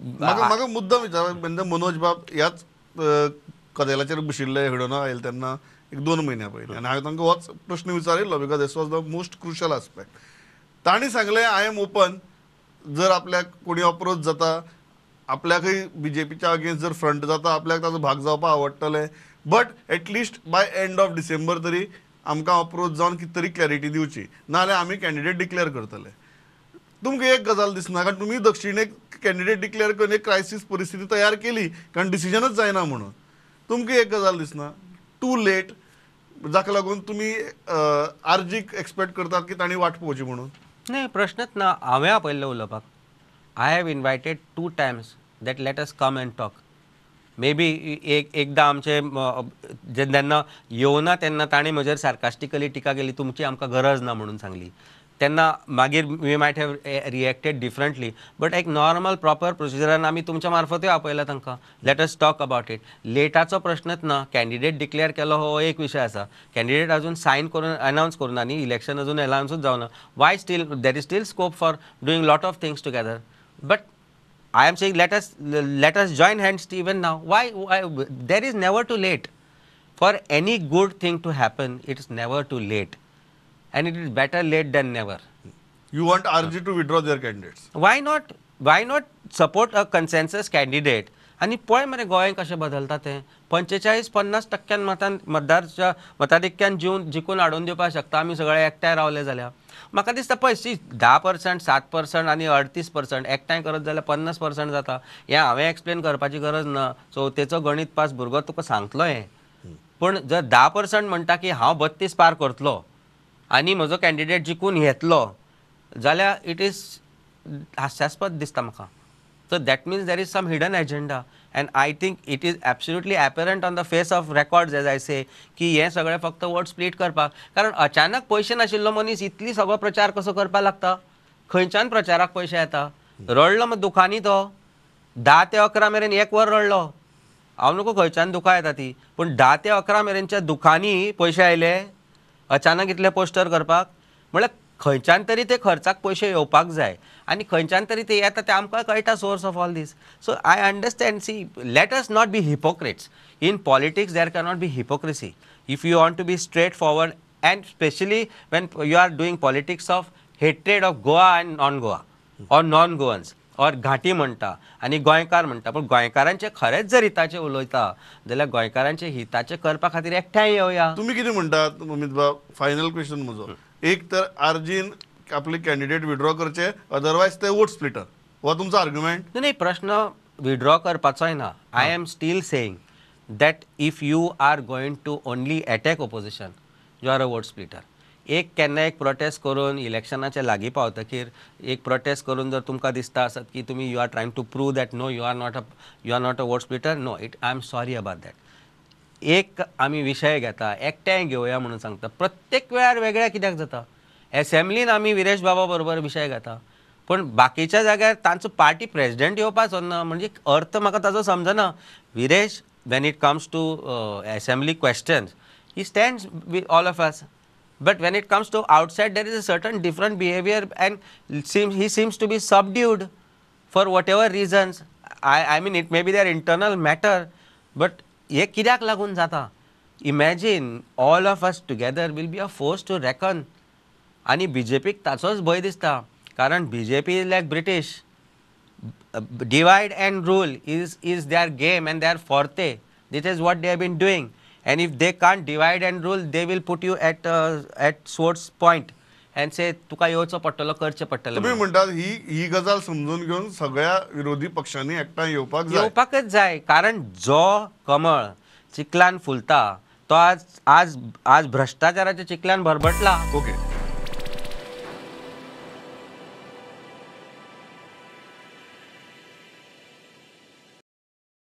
म्हाका मुद्दाम विचार, म्हणजे मनोज बाब ह्याच कदेलाचेर बशिल्ले हिडोना आयले तेन्ना एक 2 म्हयन्या पयलीं, आनी हांवें तांकां होच प्रश्न विचारिल्लो because this was the most crucial aspect. तांणी सांगलें I am open, जर आपल्याक कोणी अप्रोच जाता, आपल्याकय बीजेपीच्या अगेन्स्ट जर फ्रंट जाता, आपल्याक ताजो भाग जावपाक आवडटलें, but at least by end of December तरी आमकां अप्रोच जावन कितें तरी क्लॅरिटी दिवची, नाजाल्यार आमी कॅन्डिडेट डिक्लेअर करतले. तुमकां एक गजाल दिसना, कारण तुमी दक्षिणेक कॅन्डिडेट डिक्लेअर करून एक क्रायसीस परिस्थिती तयार केली, कारण डिसिजनच जायना म्हणून. तुमकां एक गजाल दिसना टू लेट, जाका लागून तुमी आरजीक एक्सपेक्ट करतात की तांणी वाट पळोवची म्हणून? नाही, प्रश्नच ना. हांवें आपयल्लें उलोवपाक. I have invited 2 times that let us come and talk. May be एक एकदां आमचे जेन्ना येवना तेन्ना ताणें म्हजेर सार्कास्टिकली टिका केली, तुमची आमकां गरज ना म्हणून सांगली. तेन्ना मागीर we might have reacted differently, but एक नॉर्मल प्रॉपर प्रोसिजरान आमी तुमच्या मार्फतूय आपयला तांकां, let us talk about it. लेटाचो प्रश्नच ना. कॅन्डिडेट डिक्लेअर केलो हो एक विशय आसा, कॅन्डिडेट अजून सायन करून अनावन्स करूं ना न्ही, इलेक्शन अजून अनावन्सूच जावना. Why still there is still scope for doing lot of things together, but I am saying let us join hands even now. Why there is never too late for any good thing to happen. It is never too late, and it is better late than never. You want RG to withdraw their candidates? Why not? Why not support a consensus candidate? आनी पळय मरे गोंय कशें बदलता तें. 45-50% मतान मतदारच्या मताधिक्यान जिखून हाडून दिवपाक शकता आमी सगळे एकठांय रावले जाल्यार. म्हाका दिसता पळय सी 10%, 7% आनी 38% एकठांय करत जाल्यार 50% जाता. हें हांवें एक्सप्लेन करपाची गरज ना, चवथेचो गणीत पास भुरगो तुका सांगतलो हें. पूण जर 10% म्हणटा की हांव 32 पार करतलो आनी म्हजो कॅन्डिडेट जिखून येतलो जाल्यार it is हास्यास्पद दिसता म्हाका. So that means there is some hidden agenda, and I think it is absolutely apparent on the face of records, as I say, की हें सगळें फक्त वोट स्प्लीट करपाक. कारण अचानक पयशे नाशिल्लो मनीस इतली सगळो प्रचार कसो करपाक लागता, खंयच्यान प्रचाराक पयशे येता. रडलो मग दुखांनी तो 10 ते 11 मेरेन 1 वर रडलो. हांव नको खंयच्यान दुखां येता ती, पूण 10 ते 11 मेरेनच्या दुखांनी पयशे आयले अचानक इतले पोस्टर करपाक. म्हळ्यार खंयच्यान तरी ते खर्चाक पयशे येवपाक जाय आनी खंयच्यान तरी ते येता ते आमकां कळटा source of all this. So I understand. See, let us not be hypocrites. In politics there cannot be hypocrisy. If you want to be straight forward, and specially when you are doing politics of hatred of Goa and non Goa or non Goans or घाटी म्हणटा आनी गोंयकार म्हणटा, पूण गोंयकारांचे खरेंच जर हिताचें उलयता जाल्यार गोंयकारांचे हिताचें करपा खातीर एकठांय येवया. तुमी कितें म्हणटात अमित बाब? फायनल क्वेश्चन म्हजो, एक तर आरजीन आपले कॅन्डिडेट विड्रॉ करचे, अदरवायज ते वोट स्प्लिटर, हो तुमचो आर्ग्युमेंट? नाही, प्रश्न विड्रॉ करपाचोय ना. I am still saying that if you are going to only attack opposition, you are a vote splitter. एक केन्ना एक प्रोटेस्ट करून इलेक्शनाच्या लागीं पावतकीर एक प्रोटेस्ट करून जर तुमकां दिसता आसत की तुमी you are trying to prove that no, you are not a vote splitter, no, it I am sorry about that. एक आमी विशय घेता, एकठांय घेवया म्हणून सांगता, प्रत्येक वेळार वेगळ्या कित्याक जाता. एसेंब्लीन आमी विरेश बाबा बरोबर विशय घेता, पूण बाकीच्या जाग्यार तांचो पार्टी प्रेजिडेंट येवपाक सोदना, म्हणजे अर्थ म्हाका ताजो समजना. Viresh when it comes to assembly questions he stands with all of us, but when it comes to outside there is a certain different behaviour and he seems to be subdued for whatever reasons. I mean it may be their internal matter, but हे कित्याक लागून जाता. Imagine all of us together will be a force to reckon. आनी बीजेपीक ताचोच भंय दिसता, कारण BJP is like British, divide and rule is their game and their forte. This is what they have been doing, and if they can't divide and rule, they will put you at sword's point and say तुका येवचो पडटलो, करचें पडटलें. तुम्ही म्हणटात ही ही गजाल समजून घेवन सगळ्या विरोधी पक्षांनी एकठांय येवपाक जाय, येवपाकच जाय. कारण जो कमळ चिखलान फुलता तो आज आज आज भ्रष्टाचाराच्या चिखलान भरभटला. ओके.